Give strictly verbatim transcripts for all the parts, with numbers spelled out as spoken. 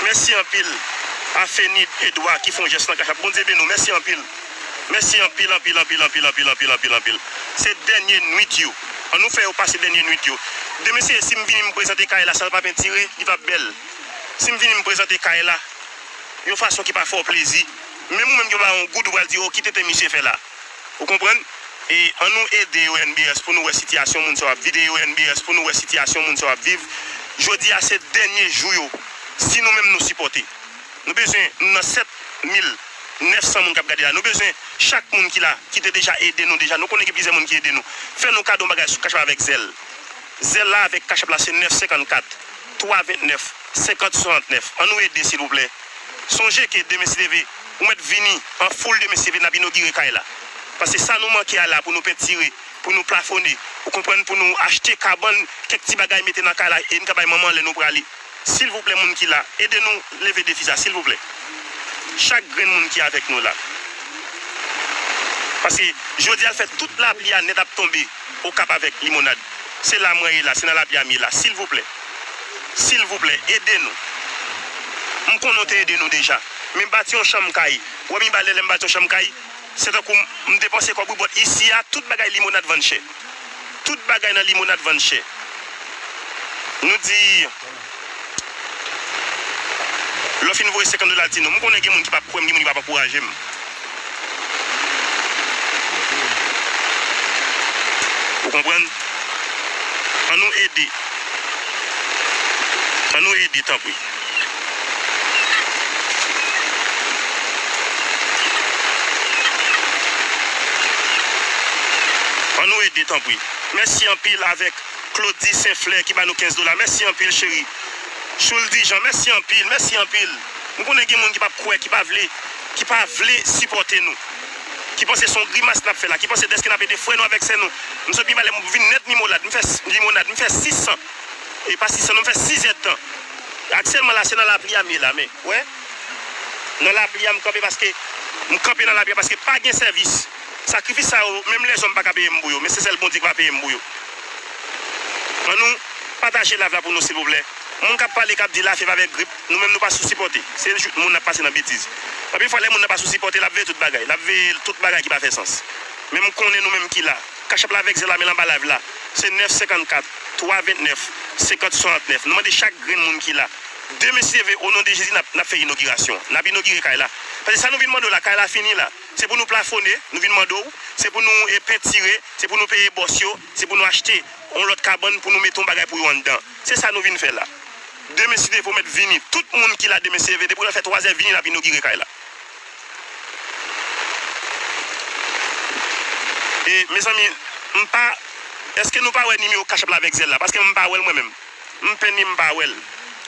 Mèsi anpil a Fenid Edouard ki fè yon jès nan Cash App. Bondye beni w. Mèsi anpil. Mèsi anpil, anpil, anpil, anpil, anpil, anpil, anpil, anpil, anpil. Se dènye nwit yo. An nou fè yo pase dènye nwit yo. Demen se si m vini m prezante kay la san l pa pentire, li p ap bèl. Si m vini m prezante kay la yon fason ki pa fè w plezi, menm ou menm ki pa yon goud ou pral di, "O, ki tenten misye fè la." Ou konprann? E an nou ede yo N B S pou nou wè sitiyasyon moun sa yo ap viv. Ede yo N B S pou nou wè sitiyasyon moun sa yo ap viv. Jodi a se dènye jou yo. Si nou menm nou sipòte. Nou bezwen, nou nan sèt mil nèf san moun k ap gade la. Nou bezwen chak moun ki la, ki te deja ede nou deja. Nou konnen gen plizyè moun ki ede nou. Fè nou kado yon bagay sou Cash App avèk Zelle. Zelle la avèk Cash App la se nèf senkannkat, twa vennèf, senkant swasantnèf. An nou ede silvouplè. Sonje ke demen si Dye vle, ou mèt vini an foul demen si Dye vle, n ap inogire kay la. Paske sa nou manke a la pou nou pentire, pou nou plafone, ou konprann, pou nou achte kabann, kèk ti bagay mete nan kay la e n ka bay manman lè nou prale. Silvouplè, moun ki la, ede nou leve defi sa, silvouplè. Chak grenn moun ki avèk nou la. Paske jodi a l fè tout lapli a nèt ap tonbe Okap avèk Limonad. Se la mwen ye la, se nan lapli a m ye la. Silvouplè. Silvouplè, ede nou. M konnen w te ede nou deja. Men bati yon chanm kay. Wè m iba lè lè m bati yon chanm kay. Se tankou m, m depanse kòb wi bòt isi a, tout bagay Limonad vann chè. Tout bagay nan Limonad vann chè. Nou di, lè w fin voye senkant dola, l di nou. M konnen gen moun ki p ap kwè m, gen moun ki p ap ankouraje m. Ou konprann? An nou ede. An nou ede, tanpri. An nou ede, tanpri. Mèsi anpil avèk Claudy Saint Flè ki ba nou kenz dola. Mèsi anpil, cheri. Chouldy Jean, mèsi anpil, mèsi anpil. M konnen gen moun ki p ap kwè, ki pa vle, ki pa vle sipòte nou. Ki panse se yon grimas n ap fè la, ki panse dèske n ap ede frè nou avèk sè nou. M sot pi malè, m vin nèt Limonad, m fè s-, Limonad, m fè sis san. E pa sis san non, m fè sis èdtan. Aktyèlman la, se nan lapli a m ye la, men, wè. Nan lapli a m kanpe paske, m kanpe nan lapli a paske pa gen sèvis. Sakrifis sa yo, menm lèzòm pa ka peye m pou yo, men se sèl Bondye ki va peye m pou yo. An nou pataje live la pou nou, silvouplè. Moun k ap pale, k ap di lafyèv avèk grip, nou menm nou pa sou sipòte. Se jou-, moun ap pase nan betiz. Anpil fwa, lè moun nan pa sou sipòte, l ap veye tout bagay. L ap veye tout bagay ki pa fè sans. Men m konnen nou menm ki la. Cash App la avèk Zelle la, men l anba live la. Se nèf senkannkat, twa vennèf, senkant swasantnèf. Nou mande chak grenn moun ki la. Demen si Dye vle, o non de Jezi, n ap, n ap fè inogirasyon. N ap inogire kay la. Paske sa nou vin mande w la, kay la fini la. Se pou nou plafone, nou vin mande w. Se pou nou, e, pentire, se pou nou peye bòs yo, se pou nou achte yon lòt kabann pou nou mete yon bagay pou yo anndan. Se sa nou vin fè la. Demen, si Dye vle, w mèt vini. Tout moun ki la demen, si Dye vle, depi lè fè twazè, vini, n ap inogire kay la. E, mezanmi, m pa, èske nou pa wè nimewo Cash App la avèk Zelle la? Paske m pa wè l mwen menm. M penn li, m pa wè l.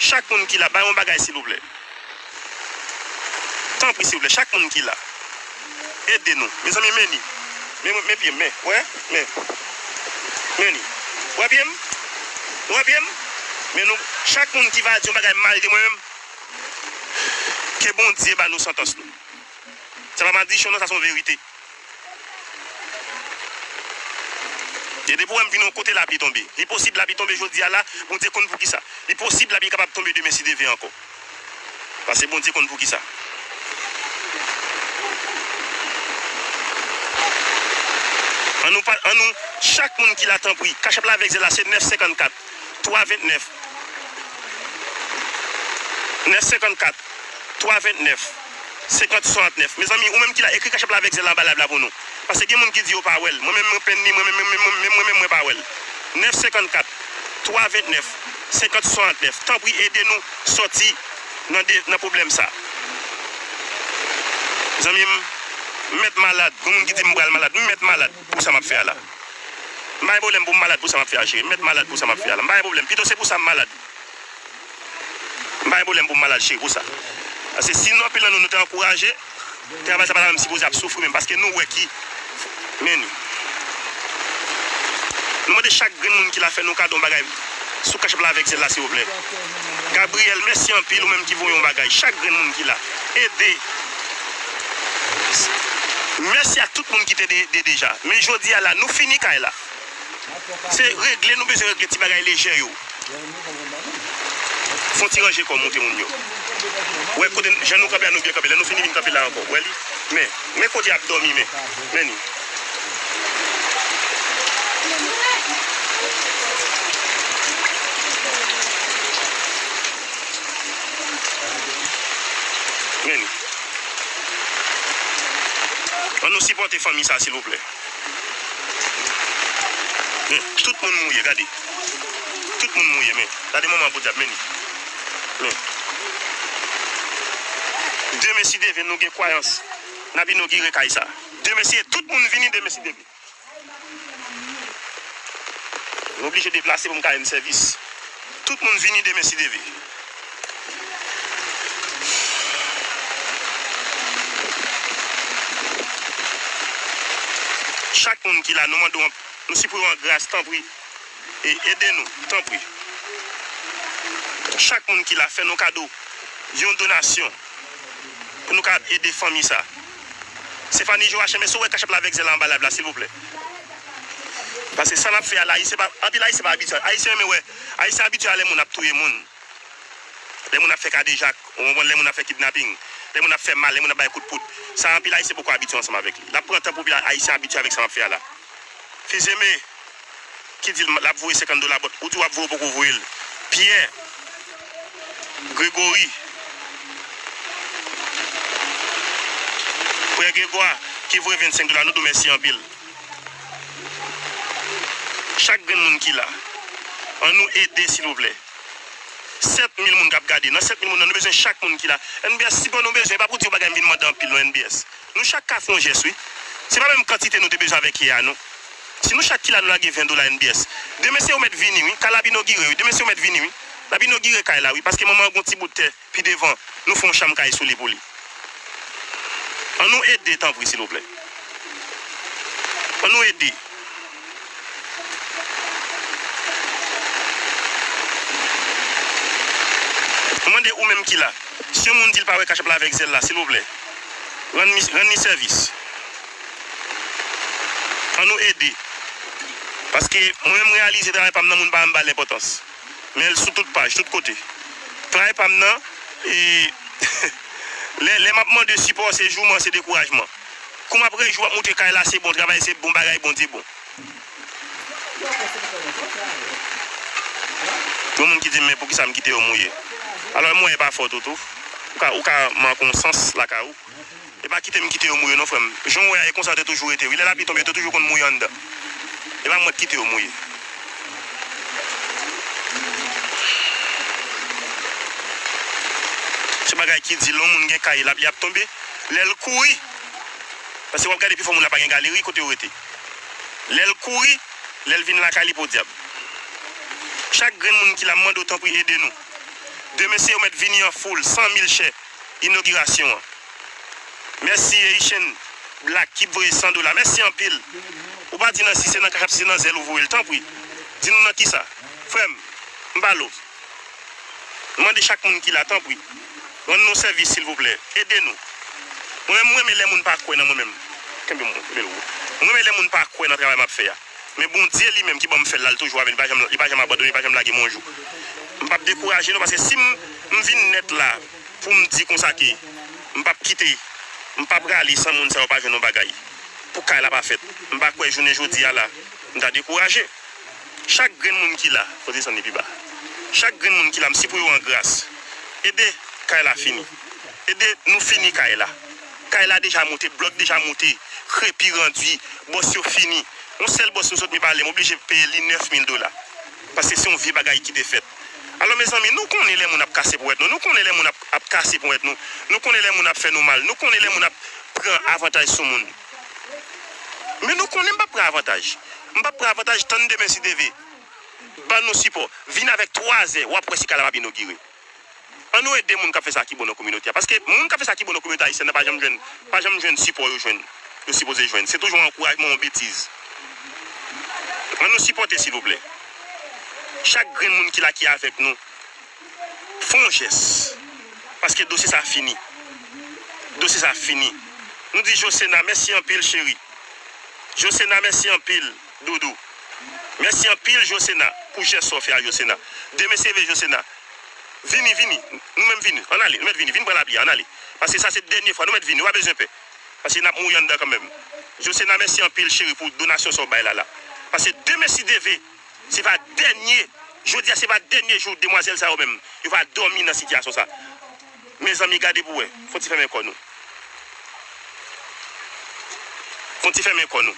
Chak moun ki la, bay yon bagay, silvouplè. Tanpri, silvouplè, chak moun ki la, ede nou. Mezanmi, men ni. Men, men pye m, men. Wè? Men. Men ni. Wè pye m? Wè pye m? Men nou, chak moun ki va di yon bagay mal de mwen menm, ke Bondye ba nou santans nou. Se pa maldiksyon non, sa se yon verite. E depi w wè m vin yon kote, lapli tonbe. Li posib lapli tonbe jodi a la, Bondye konn poukisa. Li posib lapli kapab tonbe demen si Dye vle ankò. Paske Bondye konn poukisa. An nou pa, an nou, chak moun ki la, tanpri, Cash App la avèk Zelle la, se nèf senkannkat, twa vennèf. Nèf senkannkat, twa vennèf, senkant swasantnèf. Mezanmi, ou menm ki la, ekri Cash App la avèk Zelle la anba live la pou nou. Paske gen moun ki di yo pa wè l. Mwen menm, mwen penn li, mwen menm, mwen menm, mwen menm, mwen pa wè l. Nèf senkannkat, twa vennèf, senkant swasantnèf. Tanpri, ede nou sòti nan de, nan pwoblèm sa. Zanmi m, m mèt malad. Gen moun ki di m pral malad. M mèt malad pou sa m ap fè a la. M pa gen pwoblèm pou m malad pou sa m ap fè a, cheri. M mèt malad pou sa m ap fè a la. M pa gen pwoblèm. Pito se pou sa m malad. M pa gen pwoblèm pou m malad, cheri, pou sa. Paske si nou anpil nan nou, nou te ankouraje, travay sa pa ta menm sipoze ap soufri menm, paske nou wè ki, men ni. Nou mande chak grenn moun ki la fè nou kado yon bagay sou Cash App la avèk Zelle la, silvouplè. Gabriel, mèsi anpil, ou menm ki voye yon bagay. Chak grenn moun ki la, ede. Mèsi a tout moun ki te ede deja. Men jodi a la, nou fini kay la. Se regle, nou bezwen regle ti bagay lejè yo. Fon ti ranje kò w montre moun yo. Wè kote jan nou kanpe a, nou byen kanpe. Lè nou fini vin kanpe la ankò. Wè li? Men, men kote y ap dòmi, men. Men li. Men li. Ann nou sipòte fanmi sa, silvouplè. Men, tout moun mouye, gade. Tout moun mouye, men. Gade manman podyab, men li. Men. Demen si Dye vle, nou gen kwayans. N ap inogire kay sa. Demen si, tout moun vini demen si Dye vle. M oblije deplase pou m ka rann sèvis. Tout moun vini demen si Dye vle. Chak moun ki la, nou mande w, nou sipriye w an gras, tanpri. E ede nou, tanpri. Chak moun ki la, fè nou kado yon donasyon pou nou ka ede fanmi sa. Stéphanie Joachim, èske w wè Cash App la avèk Zelle la anba live la, silvouplè? Paske sa n ap fè a la, Ayisyen pa, anpil Ayisyen pa abitye. Ayisyen renmen wè, Ayisyen abitye a lè moun ap touye moun. Lè moun ap fè kadejak, ou konprann, lè moun ap fè kidnaping, lè moun ap fè mal, lè moun ap bay kout poud. Sa anpil Ayisyen poko abitye ansanm avèk li. L ap pran tan pou anpil Ayisyen abitye avèk sa m ap fè a la. Fizeme, ki di l ap voye senkant dola, but ou di w ap voye, w poko voye l. Pyè, Gregori, Pyè Gregwa, ki voye vennsenk dola, nou di w mèsi anpil. Chak grenn moun ki la, ann nou ede, silvouplè. Sèt mil moun k ap gade. Nan sèt mil moun nan, nou bezwen chak moun ki la. N B S, sipò nou bezwen. E pa pou di yon bagay m vin mande anpil, non, N B S. Nou chak ka fè yon jès, wi. Se pa menm kantite nou te bezwen avèk yè a, non. Si nou chak ki la, nou lage ven dola N B S. Demen se yo mèt vini, wi. Kay la ap inogire, wi. Demen se yo mèt vini, wi. N ap inogire kay la, wi. Paske manman an gen yon ti bout tè pi devan. Nou fè yon chanm kay sou li pou li. Ann nou ede, tanpri, silvouplè. Ann nou ede. Mwen mande ou menm ki la, si yon moun di l pa wè Cash App la avèk Zelle la, silvouplè, rann mi, rann li sèvis. Ann nou ede. Paske mwen menm, m reyalize travay pa m nan, moun pa janm ba l enpòtans. Men l sou tout paj, tout kote. Travay pa m nan, e, lè, lè m ap mande sipò, se jouman, se dekourajman. Kou m ap rejwi, w ap montre kay la, se bon travay, se bon bagay, Bondye bon. Gen moun ki di m, "Men poukisa m kite yo mouye?" Alò, mwen, e pa fòt ou tou. Ou ka, ou ka manke yon sans lakay ou. E pa kite m kite yo mouye non, frè m. Jan w wè a, e konsa yo te toujou rete, wi. Lè lapli tonbe, yo te toujou konn mouye anndan. E pa mwen k kite yo mouye. Se bagay ki di, lè yon moun gen kay, lapli ap tonbe, lè l kouri, paske w ap gade pifò moun la pa gen galeri kote yo rete. Lè l kouri, lè l vin lakay li, podyab. Chak grenn moun ki la, m mande w tanpri ede nou. Demen se yo mèt vini an foul, san mil chè, inogirasyon an. Mèsi Haitian Black ki voye san dola. Mèsi anpil. Ou pa di nan si se nan Cash App, si se nan Zelle ou voye l, tanpri. Di nou nan kisa. Frè m, m pale w. M mande chak moun ki la, tanpri, rann nou sèvis, silvouplè. Ede nou. Mwen menm, m renmen lè moun pa kwè nan mwen menm. Kenbe m, kenbe l wo. M renmen lè moun pa kwè nan travay m ap fè a. Men Bondye li menm ki ban m fè l la, li toujou avè m, li pa janm, li pa janm abandone, li pa janm lage m yon jou. M p ap dekouraje non, paske si m, m vin nèt la pou m di konsa ke m p ap kite, m p ap rale san moun sa yo pa jwenn yon bagay. Pou kay la pa fèt. M pa kwè jounen jodi a la, m ta dekouraje. Chak grenn moun ki la, fò desann li pi ba. Chak grenn moun ki la, m sipriye w an gras. Ede kay la fini. Ede nou fini kay la. Kay la deja moute, blòk deja moute, krepi randi, bòs yo fini. Yon sèl bòs nou sot mi pale, m oblije peye li nèf mil dola. Paske se yon vye bagay ki te fèt. Alò, mezanmi, nou konnen lè moun ap kase ponyèt nou. Nou konnen lè moun ap, ap kase ponyèt nou. Nou konnen lè moun ap fè nou mal. Nou konnen lè moun ap pran avantaj sou moun. Men nou konnen m p ap pran avantaj. M p ap pran avantaj, tann demen si Dye vle. Ban nou sipò. Vin avèk twa zè, w ap wè si kay la p ap inogire. Ann nou ede moun k ap fè sa ki bon nan kominote a. Paske moun k ap fè sa ki bon nan kominote ayisyèn nan pa janm jwenn, pa janm jwenn sipò yo jwenn, yo sipoze jwenn. Se toujou yon ankourajman, yon betiz. Ann nou sipòte, silvouplè. Chak grenn moun ki la, ki avèk nou, fè yon jès. Paske dosye sa fini. Dosye sa fini. Nou di Josena, mèsi anpil, cheri. Josena, mèsi anpil, doudou. Mèsi anpil, Josena, pou jès sa w fè a, Josena. Demen se vre, Josena. Vini, vini. Nou menm vini. Ann ale. Nou mèt vini. Vin pran lapli a. Ann ale. Paske sa se dènye fwa. Nou mèt vini. Nou pa bezwen pè. Paske n ap mouri anndan kanmenm. Josena, mèsi anpil, cheri, pou donasyon sa w bay la la. Paske demen si Dye vle, se va dènye. Jodi a, se va dènye jou demwazèl sa yo menm. Yo va dòmi nan sitiyasyon sa. Mezanmi, gade pou wè. Fò ti fèmen kò nou. Fò ti fèmen kò nou.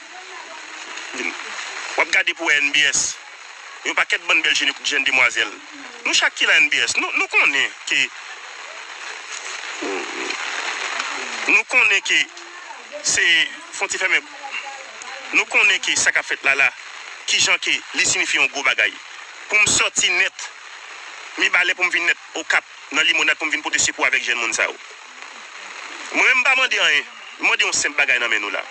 W ap gade pou wè N B S. Yon pakèt bann bèl jèn, jèn demwazèl. Nou chak ki la N B S, nou, nou konnen ke, nou konnen ke se, fò ti fèmen, nou konnen ke sa k ap fèt la la, kijan ke li siyifi yon gwo bagay. Pou m sòti nèt, Mibalè, pou m vin nèt Okap, nan Limonad, pou m vin pote sekou avèk jèn moun sa yo. Mwen menm m pa mande anyen. M mande yon senp bagay nan men nou la.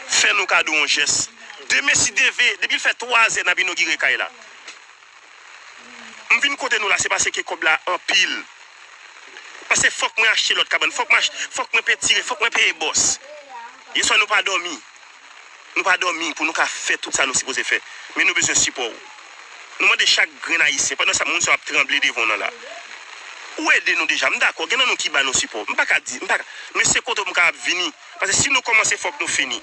Fè nou kado yon jès. Demen si Dye vle, depi l fè twa zè n ap inogire kay la. M vin kote nou la, se paske kòb la anpil. Paske fòk mwen achte lòt kabann, fòk mwen ach-, fòk mwen pentire, fòk mwen peye bòs. Yèswa nou pa dòmi. Nou pa dòmi pou nou ka fè tout sa nou sipoze fè. Men nou bezwen sipò w. Nou mande chak grenn Ayisyen. Pandan sa, moun sa yo ap tranble devan w nan la. Ou ede nou deja, m dakò. Gen nan nou ki ba nou sipò. M pa ka di, m pa ka. Men se kote m ka ap vini. Paske si nou kòmanse, fòk nou fini.